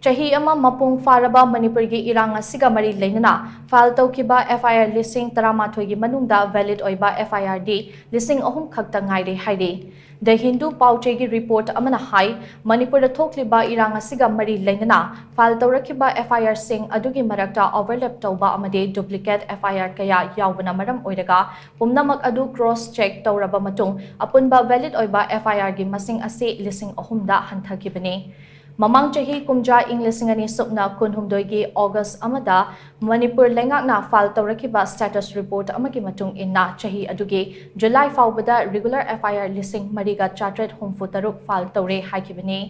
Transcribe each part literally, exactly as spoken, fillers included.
ꯆꯍꯤ ꯑꯃ ꯃꯄꯨꯡ ꯐꯥꯔꯕ ꯃꯅꯤꯄꯨꯔꯒꯤ ꯏꯔꯥꯡ ꯑꯁꯤꯒ ꯃꯔꯤ ꯂꯩꯅꯅ ꯐꯥꯏꯜ ꯇꯧꯈꯤꯕ ꯑꯦꯐ ꯑꯥꯏ ꯑꯥꯔ ꯂꯤꯁꯤꯡ ꯇꯔꯥꯃꯥꯊꯣꯏꯒꯤ ꯃꯅꯨꯡꯗ ꯚꯦꯂꯤꯗ ꯑꯣꯏꯕ ꯑꯦꯐ ꯑꯥꯏ ꯑꯥꯔꯗꯤ ꯂꯤꯁꯤꯡ ꯑꯍꯨꯝ ꯈꯛꯇ ꯉꯥꯏꯔꯦ ꯍꯥꯏꯔꯤ꯫ ꯗ ꯍꯤꯟꯗꯨ ꯄꯥꯎꯆꯦꯒꯤ ꯔꯤꯄꯣꯔꯠ ꯑꯃꯅ ꯍꯥꯏ, ꯃꯅꯤꯄꯨꯔꯗ ꯊꯣꯛꯂꯤꯕ ꯏꯔꯥꯡ ꯑꯁꯤꯒ ꯃꯔꯤ ꯂꯩꯅꯅ ꯐꯥꯏꯜ ꯇꯧꯔꯛꯈꯤꯕ ꯑꯦꯐ ꯑꯥꯏ ꯑꯥꯔꯁꯤꯡ ꯑꯗꯨꯒꯤ ꯃꯔꯛꯇ ꯑꯣꯚꯔꯂꯦꯞ ꯇꯧꯕ ꯑꯃꯗꯤ ꯗꯨꯄ꯭ꯂꯤꯀꯦꯠ ꯑꯦꯐ ꯑꯥꯏ ꯑꯥꯔ ꯀꯌꯥ ꯌꯥꯎꯕꯅ ꯃꯔꯝ ꯑꯣꯏꯔꯒ ꯄꯨꯝꯅꯃꯛ ꯑꯗꯨ ꯀ꯭ꯔꯣꯁ ꯆꯦꯛ ꯇꯧꯔꯕ ꯃꯇꯨꯡ ꯑꯄꯨꯟꯕ ꯚꯦꯂꯤꯗ ꯑꯣꯏꯕ ꯑꯦꯐ ꯑꯥꯏ ꯑꯥꯔꯒꯤ ꯃꯁꯤꯡ ꯑꯁꯤ ꯂꯤꯁꯤꯡ ꯑꯍꯨꯝꯗ ꯍꯟꯊꯈꯤꯕꯅꯤ꯫ ꯃꯃꯥꯡ ꯆꯍꯤ ꯀꯨꯝꯖꯥ ꯏꯪ ꯂꯤꯁꯤꯡ ꯑꯅꯤ ꯁꯨꯞꯅ ꯀꯨꯟꯍꯨꯝꯗꯣꯏꯒꯤ ꯑꯣꯒꯁ ꯑꯃꯗ ꯃꯅꯤꯄꯨꯔ ꯂꯩꯉꯥꯛꯅ ꯐꯥꯏꯜ ꯇꯧꯔꯛꯈꯤꯕ ꯁ꯭ꯇꯦꯇꯁ ꯔꯤꯄꯣꯔꯠ ꯑꯃꯒꯤ ꯃꯇꯨꯡ ꯏꯟꯅ ꯆꯍꯤ ꯑꯗꯨꯒꯤ ꯖꯨꯂꯥꯏ ꯐꯥꯎꯕꯗ ꯔꯤꯒꯨꯂꯔ ꯑꯦꯐ ꯑꯥꯏ ꯑꯥꯔ ꯂꯤꯁꯤꯡ ꯃꯔꯤꯒ ꯆꯥꯇ꯭ꯔꯦꯠ ꯍꯨꯝꯐꯨ ꯇꯔꯨꯛ ꯐꯥꯏꯜ ꯇꯧꯔꯦ ꯍꯥꯏꯈꯤꯕꯅꯤ꯫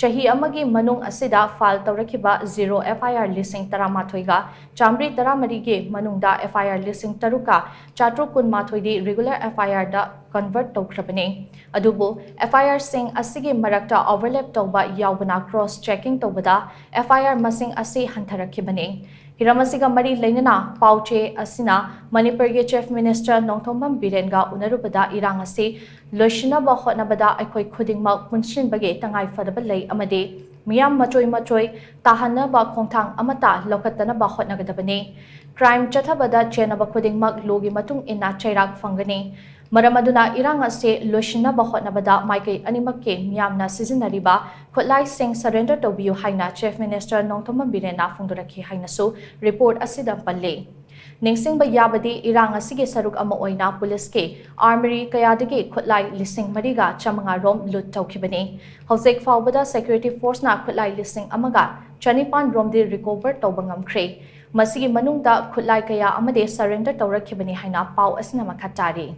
ꯆꯍꯤ ꯑꯃꯒꯤ ꯃꯅꯨꯡ ꯑꯁꯤꯗ ꯐꯥꯏꯜ ꯇꯧꯔꯛꯈꯤꯕ ꯖꯤꯔꯣ ꯑꯦꯐ ꯑꯥꯏ ꯑꯥꯔ ꯂꯤꯁꯤꯡ ꯇꯔꯥꯃꯥꯊꯣꯏꯒ ꯆꯥꯃꯔꯤ ꯇꯔꯥꯃꯔꯤꯒꯤ ꯃꯅꯨꯡꯗ ꯑꯦꯐ ꯑꯥꯏ ꯑꯥꯔ ꯂꯤꯁꯤꯡ ꯇꯔꯨꯛꯀ ꯆꯥꯇ꯭ꯔꯨꯛ ꯀꯨꯟꯃꯥꯊꯣꯏꯗꯤ ꯔꯤꯒꯨꯂꯔ ꯑꯦꯐ ꯑꯥꯏ ꯑꯥꯔꯗ ꯀꯟꯚꯔꯠ ꯇꯧꯈ꯭ꯔꯕꯅꯤ꯫ ꯑꯗꯨꯕꯨ ꯑꯦꯐ ꯑꯥꯏ ꯑꯥꯔꯁꯤꯡ ꯑꯁꯤꯒꯤ ꯃꯔꯛꯇ ꯑꯣꯚꯔꯂꯦꯞ ꯇꯧꯕ ꯌꯥꯎꯕꯅ ꯀ꯭ꯔꯣꯁ ꯆꯦꯀꯤꯡ ꯇꯧꯕꯗ ꯑꯦꯐ ꯑꯥꯏ ꯑꯥꯔ ꯃꯁꯤꯡ ꯑꯁꯤ ꯍꯟꯊꯔꯛꯈꯤꯕꯅꯤ꯫ ꯍꯤꯔꯝ ꯑꯁꯤꯒ ꯃꯔꯤ ꯂꯩꯅꯅ ꯄꯥꯎꯆꯦ ꯑꯁꯤꯅ ꯃꯅꯤꯄꯨꯔꯒꯤ ꯆꯤꯐ ꯃꯤꯅꯤꯁꯇꯔ ꯅꯣꯡꯊꯣꯝꯕꯝ ꯕꯤꯔꯦꯟꯒ ꯎꯅꯔꯨꯕꯗ ꯏꯔꯥꯡ ꯑꯁꯤ ꯂꯣꯏꯁꯤꯟꯅꯕ ꯍꯣꯠꯅꯕꯗ ꯑꯩꯈꯣꯏ ꯈꯨꯗꯤꯡꯃꯛ ꯄꯨꯟꯁꯤꯟꯕꯒꯤ ꯇꯉꯥꯏ ꯐꯗꯕ ꯂꯩ ꯑꯃꯗꯤ ꯃꯤꯌꯥꯝ ꯃꯆꯣꯏ ꯃꯆꯣꯏ ꯇꯥꯍꯟꯅꯕ ꯈꯣꯡꯊꯥꯡ ꯑꯃꯠꯇ ꯂꯧꯈꯠꯇꯅꯕ ꯍꯣꯠꯅꯒꯗꯕꯅꯤ꯫ ꯀ꯭ꯔꯥꯏꯝ ꯆꯠꯊꯕꯗ ꯆꯦꯟꯅꯕ ꯈꯨꯗꯤꯡꯃꯛ ꯂꯣꯒꯤ ꯃꯇꯨꯡ ꯏꯟꯅ ꯆꯩꯔꯥꯛ ꯐꯪꯒꯅꯤ꯫ ꯃꯔꯝ ꯑꯗꯨꯅ ꯏꯔꯥꯡ ꯑꯁꯤ ꯂꯣꯏꯁꯤꯟꯅꯕ ꯍꯣꯠꯅꯕꯗ ꯃꯥꯏꯀꯩ ꯑꯅꯤꯃꯛꯀꯤ ꯃꯤꯌꯥꯝꯅ ꯁꯤꯖꯤꯟꯅꯔꯤꯕ ꯈꯨꯠꯂꯥꯏꯁꯤꯡ ꯁꯔꯦꯟꯗꯔ ꯇꯧꯕꯤꯌꯨ ꯍꯥꯏꯅ ꯆꯤꯐ ꯃꯤꯅꯤꯁꯇꯔ ꯅꯣꯡꯊꯣꯝꯕꯝ ꯕꯤꯔꯦꯟꯅ ꯐꯣꯡꯗꯣꯔꯛꯈꯤ ꯍꯥꯏꯅꯁꯨ ꯔꯤꯄꯣꯔꯠ ꯑꯁꯤꯗ ꯄꯜꯂꯤ꯫ ꯅꯤꯡꯁꯤꯡꯕ ꯌꯥꯕꯗꯤ, ꯏꯔꯥꯡ ꯑꯁꯤꯒꯤ ꯁꯔꯨꯛ ꯑꯃ ꯑꯣꯏꯅ ꯄꯨꯂꯤꯁꯀꯤ ꯑꯥꯔꯃꯔꯤ ꯀꯌꯥꯗꯒꯤ ꯈꯨꯠꯂꯥꯏ ꯂꯤꯁꯤꯡ ꯃꯔꯤꯒ ꯆꯥꯃꯉꯥ ꯔꯣꯝ ꯂꯨꯠ ꯇꯧꯈꯤꯕꯅꯤ꯫ ꯍꯧꯖꯤꯛ ꯐꯥꯎꯕꯗ ꯁꯦꯀ꯭ꯌꯨꯔꯤꯇꯤ ꯐꯣꯔꯁꯅ ꯈꯨꯠꯂꯥꯏ ꯂꯤꯁꯤꯡ ꯑꯃꯒ ꯆꯅꯤꯄꯥꯟ ꯔꯣꯝꯗꯤ ꯔꯤꯀꯣꯚꯔ ꯇꯧꯕ ꯉꯝꯈ꯭ꯔꯦ꯫ ꯃꯁꯤꯒꯤ ꯃꯅꯨꯡꯗ ꯈꯨꯠꯂꯥꯏ ꯀꯌꯥ ꯑꯃꯗꯤ ꯁꯔꯦꯟꯗꯔ ꯇꯧꯔꯛꯈꯤꯕꯅꯤ ꯍꯥꯏꯅ ꯄꯥꯎ ꯑꯁꯤꯅ ꯃꯈꯥ ꯇꯥꯔꯤ꯫